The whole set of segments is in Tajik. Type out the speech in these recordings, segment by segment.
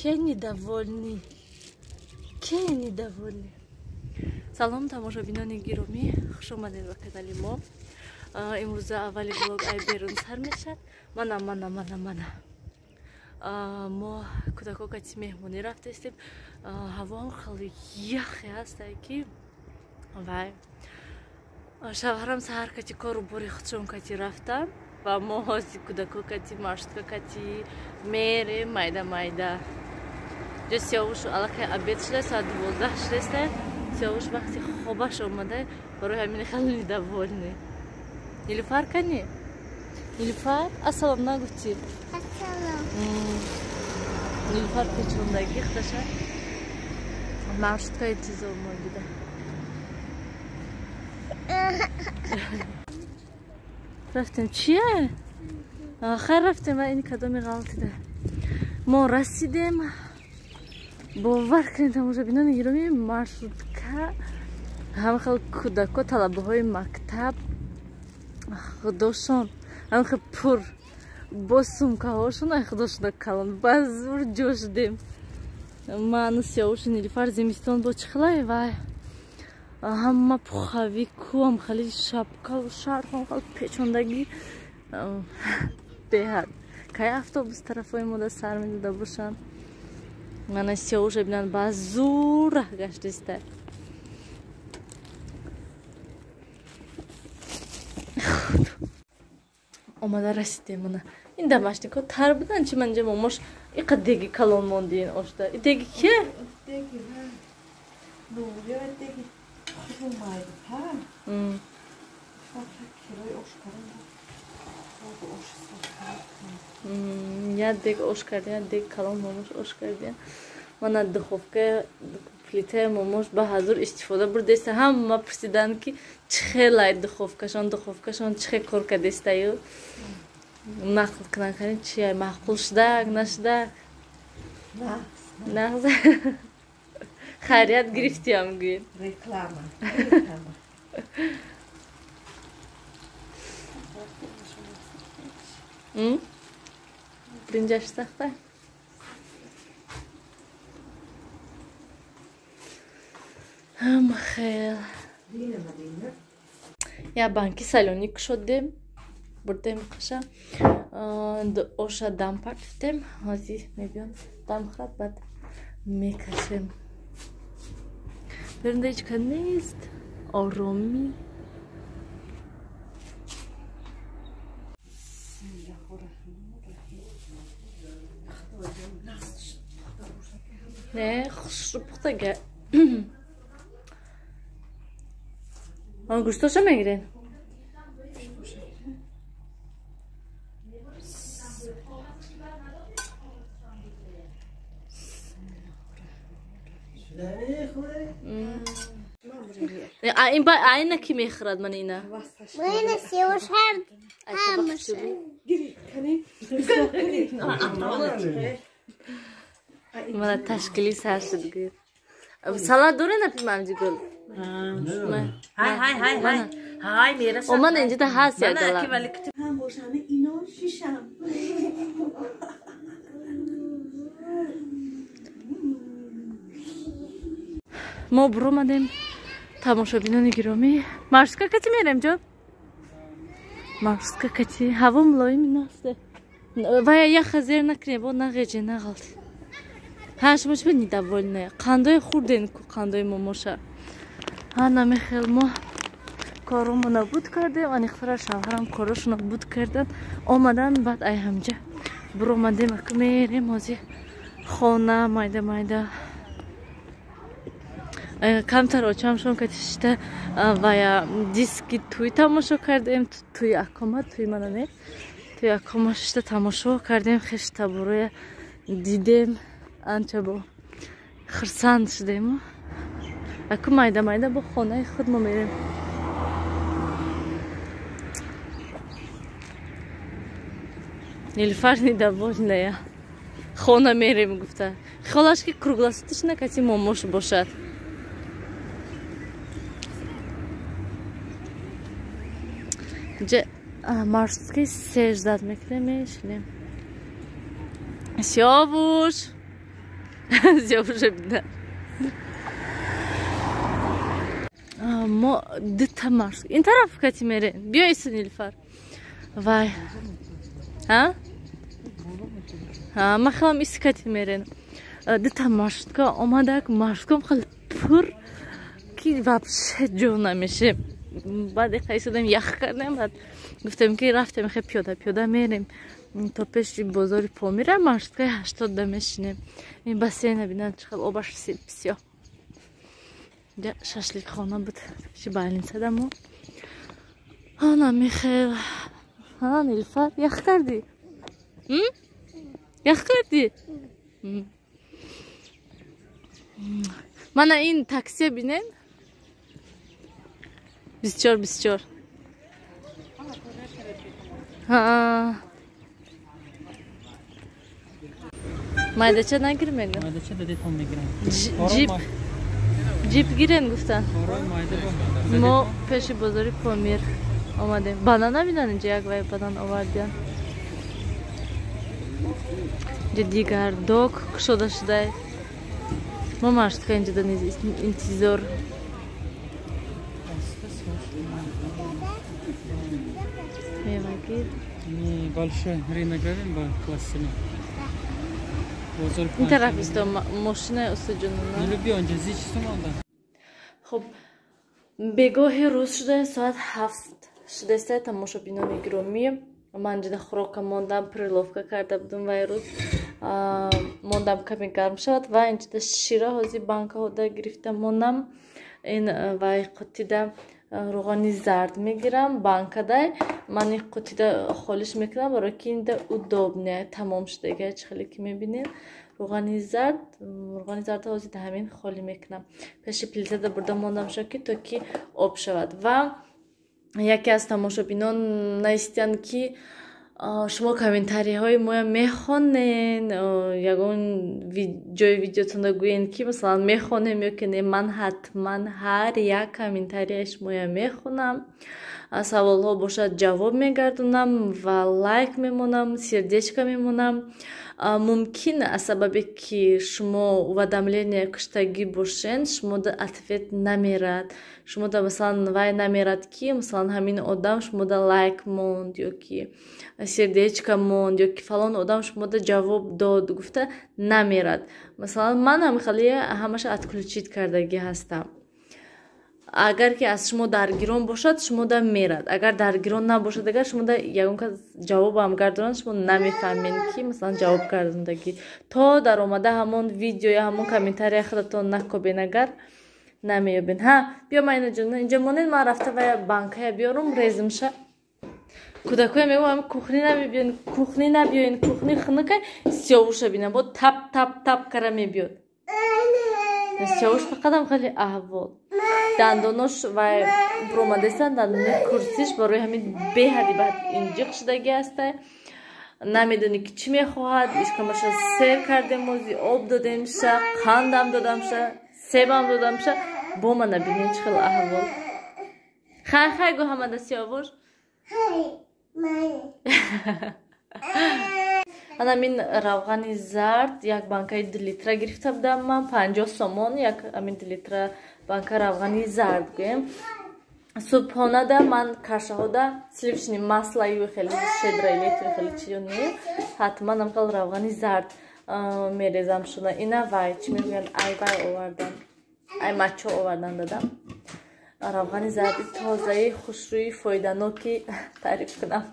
Ке недовольный? Ке недовольный? Салом, тамошобинони гиромӣ, хуш омадед ба канали мо. Имрӯза аввали влог ай берун сар мешад. Мана, мана, мана, мана. Мо кӯдако кати меҳмонӣ рафтаистем. Ҳавоам хеле яхе ҳастай ки вай. Шавҳарам саҳар кати кору бори худшон кати рафта ва мо ҳозир кӯдако кати маршрутка кати мерем майда майда. Ҷо Сиёвуш аллакай обед шуда, соат 12 шудааст. Сиёвуш вақти хобаш омада, барои ҳамин хеле недовольный. Нилуфар кани? Нилуфар, ассалом нагуфтӣ? Ассалом. Нилуфар печондагӣ худашa маршрутка интизор мондида. Рафтем чие? Хайр рафтем ва ин кадоми ғалтида. Мо расидем. Бовар кунед, тамошобинони гиромӣ, маршрутка ҳама хел кӯдако, талабаҳои мактаб худошон ҳама хел пур бо сумкаҳошон, ай худошона калон ба зур ҷо шудем. Ману Сиёвушу Нилуфар зимистон бо чӣ хелай вай ҳама пухавику, ҳам хеле шапкаву шарфам хел печондагӣ беҳад. Кай автобус тарафҳои мода сар медода бошанд. Мана Сиёвуша бинанд ба зур раҳ гаштиста. Омада расидем. Мана ин дамашнико тар будан чи ман ҷа момош иқа деги калон мондиин ошда. И деги ке? Деги ва нурия деги хумайд ҳа. Я дег ош кардем, я дег калон момош ош кардем. Мана духовка плитаи момош ба ҳазур истифода бурдеста. Ҳама пурсиданд ки чӣ хелай духовкашон, духовкашон чӣ хел кор кардестаю. Нақл кунанд кани чи маъқул шудак, нашудак? Нағз. Хайрият гирифтиам гӯед. Реклама. Биринҷаш сахта? Ҳама хел. Я банки салёнӣ кушодем, бурдем қаша. Оша дам партифтем. Ҳозир мебиён дам хӯрад, баъд мекашем. Берунда ҳеҷ кас нест. Оромӣ. Не, хушрӯ пухтага. Он гӯштоша мегирен? Ин ба айна ки мехӯрад ман ина? Мана Сиёвуш ҳар ҳамаша. Мана ташкили сар шуд гӯед. Салат доред напи мамҷигул? Ҳай ҳай ҳай ҳай. Ҳай мерасад. О мана инҷода ҳаст як гала. Ҳам бошам ино шишам. Мо буромадем, тамошобинони гиромӣ. Маршрутка кати мерем ҷон? Маршрутка кати. Ҳаво мулоими нафте. Вая яха зер накунем, бо нағеҷе нағалт. Ҳа, шумо чӣ недовольная? Қандои хӯрден ку қандои момоша. Ҳа, намехел мо коромона буд кардем, аниқтара шавҳарам корошона буд кардан. Омадан баъд ай ҳамҷа буромадем, ака мерем ҳозир хона майда майда. Камтар очамшон кати шишта вая диски туй тамошо кардем, туи акома, туи мана не. Туи акома шишта тамошо кардем, хеш табуроя дидем. Анча бо хурсанд шудем. Аку майда майда бо хонаи худ мо мерем. Нилуфар недовольная. Хона мерем гуфта. Холаш ки круглосуточно кати момош бошад. Ҷа маршруткаи сеждат мекунем, мешинем. Сиёвуш. Сиёвуша бина. Мо дута марш. Ин тараф кати мерен. Биё ису Нилфар. Вай. Ҳа? Ҳа, ман хелам иси кати мерен. Дута маршрутка омадак, маршруткам хеле пур ки вообще ҷо намеше. Баъд иқайсодем, ях кардем, баъд гуфтем ки рафтем хе пиёда пиёда мерем то пеши бозори Помира, маршруткаи 80 да мешинем. Ин бассейна бинам, чӣ хел обаш бисёр. Шашликхона буд пеши больницада мо. Ана михел. Ана Нилфар, ях кардӣ? Ях кардӣ? Мана ин таксия бинен. 24 24. Ҳа. Майдача нагирмен? Майдача дадетон мегирам. Ҷип. Ҷип гирен гуфтан. Мо пеши бозори Помир омадем. Банан набинан инҷа, як вай банан овардиян. Инҷа дигар док кушода шудай. Мо маршрутка инҷа да интизор. Мевагир. Большой рынок равем ба классами. Ин тараф исто мошинаи усуҷунона. Хуб, бегоҳи рӯз шуда, соат 7 шудаста, тамошобинони гиромӣ. Ман ҷида хӯрока мондам, приловка карда будам вай рӯз. Мондам каме гарм шавад ва инҷида шира ҳозир банкаҳода гирифта монам. Ин вай қутида рӯғани зард мегирам банкадай. Ман ин қутида холиш мекунам, барои ки инда удобне тамом шудага, чӣ хеле ки мебинем. Рӯғани зард, рӯғани зард ҳозир да ҳамин холӣ мекунам. Пеши плитада бурда мондам шо ки то ки об шавад. Ва яке аз тамошобинон нависитанд ки шумо комментариҳои моя мехонен, ягон ҷои видеотонда гӯен ки масалан мехонем ё ки не. Ман ҳатман ҳар як комментарияи шумоя мехонам, саволҳо бошад ҷавоб мегардонам ва лайк мемонам, сердечка мемонам. Мумкин аз сабабе ки шумо уведомление куштагӣ бошен, шумода ответ намерад, шумода масалан вай намерад ки масалан ҳамин одам шумода лайк монд ё ки сердечка монд ё ки фалон одам шумода ҷавоб дод гуфта намерад. Масалан ман ҳамихали ҳамаша отключить кардагӣ ҳастам. Агар ки аз шумо даргирон бошад, шумода мерад. Агар даргирон набошад, агар шумода ягон кас ҷавобам гардонад, шумо намефаҳмед ки масалан ҷавоб гардондагӣ. То даромада ҳамон видео ё ҳамон комментария худатон накобен, агар намеёбен. Ҳа, биё майнаҷон, инҷа монед, ман рафта вая банкая биёрум, резимша. Кӯдакоя мегӯям, ами кухни набиёен, кухни набиёен, кухни хунукай, сиёвуша бинам, бо тап тап тап кара мебиёд. Сиёвуш фақатам хеле аҳвол. Дандонош вай буромадесан, дандони курсиш барои ҳамин беҳади баъд инҷиқ шудагӣ ҳастай. Намедонӣ ки чӣ мехоҳад. Ишкамаша сер кардем, ози об додемша, қандам додамша, себам додамша, бо мана бинем чӣ хел аҳвол. Хай хай гӯ ҳамада сиёвуш. Ана мин равғани зард як банкаи 2 литра гирифта будам ман, 50 сомон як амин 2 литра банка равғани зард гӯем. Субҳонада ман кашаҳода сливочный маслаю хеле щедро лету хеле чиё не, ҳатман ам хел равғани зард мерезам шуна. Ина вай чӣ мегӯянд, ай вай овардан, ай мачо овардан дадам. Равғани зарди тозаи хушрӯи фоиданоки таъриф кунам.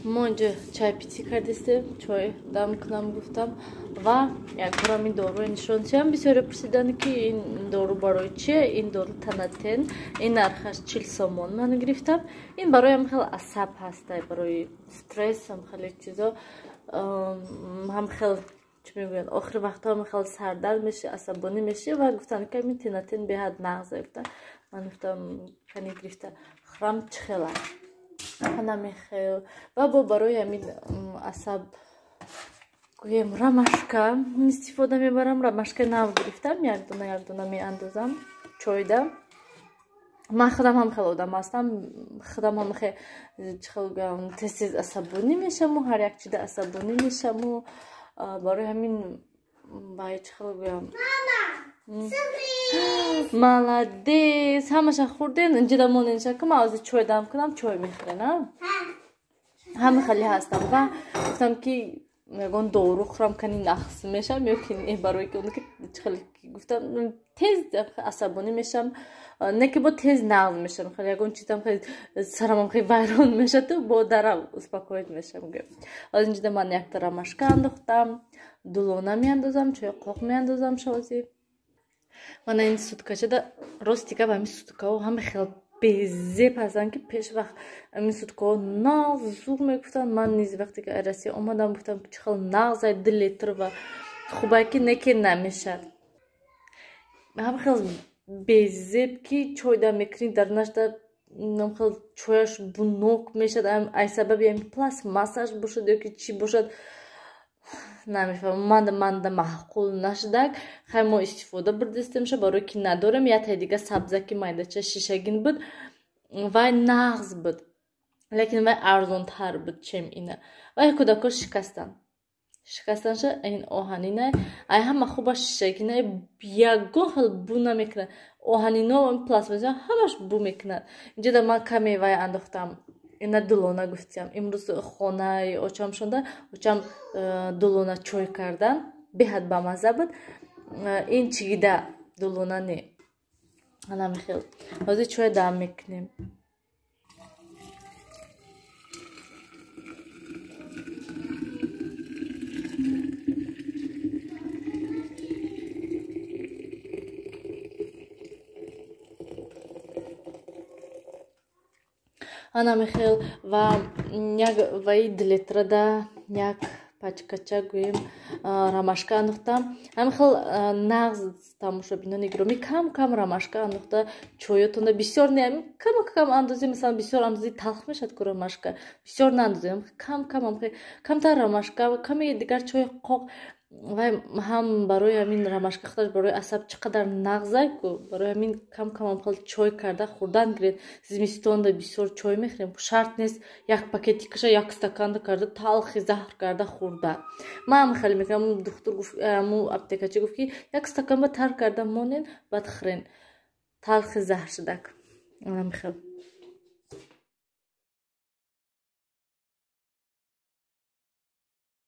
Мо инҷо чай питӣ кардистем, чой дам кунам гуфтам ва якборам ин доруро нишон диҳам. Бисёре пурсиданд ки ин дору барои чие? Ин дору танатен, ин нархаш 40 сомон ман гирифтам. Ин барои ҳам хел асаб ҳастай, барои стресс ҳам хеле чизо, ҳам хел чӣ мегӯянд, охири вақтҳо ҳам хел сардард меши, асабонӣ меши ва гуфтанд ки ин тенатен беҳад нағза гуфтанд. Ман гуфтам кани гирифта хӯрам чӣ хел аст. Ана мехел ва бо барои ҳамин асаб гӯем ромашка истифода мебарам. Ромашка нав гирифтам, як дона як дона меандозам чойда. Ман худам ҳам хеле одам ҳастам, худам ҳам хе чӣ хел гӯям, тез тез асабонӣ мешаваму ҳар як чида асабонӣ мешаваму барои ҳамин Вай чӣ хел гӯям? Молодец, ҳамаша хӯрден. Инҷода монен шака, ман ҳозир чой дам кунам, чой мехӯрен, а? Ҳама хеле ҳастам ва гуфтам ки ягон дору хӯрам, кани нахс мешам ё ки не, барои ки он ки чӣ хеле гуфтам тез асабонӣ мешам, не ки бо тез нағз мешам, хеле ягон чизам хеле сарамам хеле вайрон мешаду бо дарав успокоить мешам. Ҳозир инҷода ман якта ромашка андохтам, дулона меандозам, чои қоқ меандозам шози. Мана ин суткачада рости гап ҳамин суткаҳо ҳама хел безеб ҳастанд, ки пеш вақт ҳамин суткаҳо нағз зур мегуфтанд. Ман низ вақте ки Россия омадам гуфтам чӣ хел нағзай 2 литр ва хубай ки не ки намешад. Ҳама хел безеб ки чой дам мекунӣ дар нашта хел чояш бунок мешад, ай сабаби ҳамин пластмассаш бошад ё ки чӣ бошад намефаҳмам. Манда маъқул нашудак. Хай мо истифода бурдистемша барои ки надорем. Яктаи дига сабзаки майдача шишагин буд, вай нағз буд, лекин вай арзонтар буд чем ина. Вай кӯдако шикастанд, шикастанша ин оҳанина ай ҳама хуба шишагина ягон хел бу намекунад. Оҳанино пластмасса ҳамаш бу мекунад. Инҷода ман каме вай андохтам, ина дулона гуфтиям. Имрӯз хонаи очам шонда очам дулона чой кардан, беҳад бамазза буд. Ин чигида дулона не, анамихел. Ҳозир чой дам мекунем. Анамихел ва як ваи 2 литрада як пачкача гӯем ромашка андохтам. Ҳамин хел нағз тамошобинони гиромӣ, кам кам ромашка андохта чоётонда бисёр не, кам кам андозем. Масалан бисёр андози талх мешад ку ромашка, бисёр наандозем, кам кам камтар ромашка, каме дигар чои қоқ. Вай ҳам барои ҳамин ромашка худаш барои асаб чӣ қадар нағзай ку, барои ҳамин кам кам хел чой карда хӯрдан гиред. Зимистонда бисёр чой мехӯрем, шарт нест як пакетикаша як стаканда карда талхи заҳр карда хӯрда. Ман ҳам хеле мекунам. Духтур гуфт, аму аптекачи гуфт ки як стакан ба тар карда монен, баъд хӯрен, талхи заҳр шудак. Хел.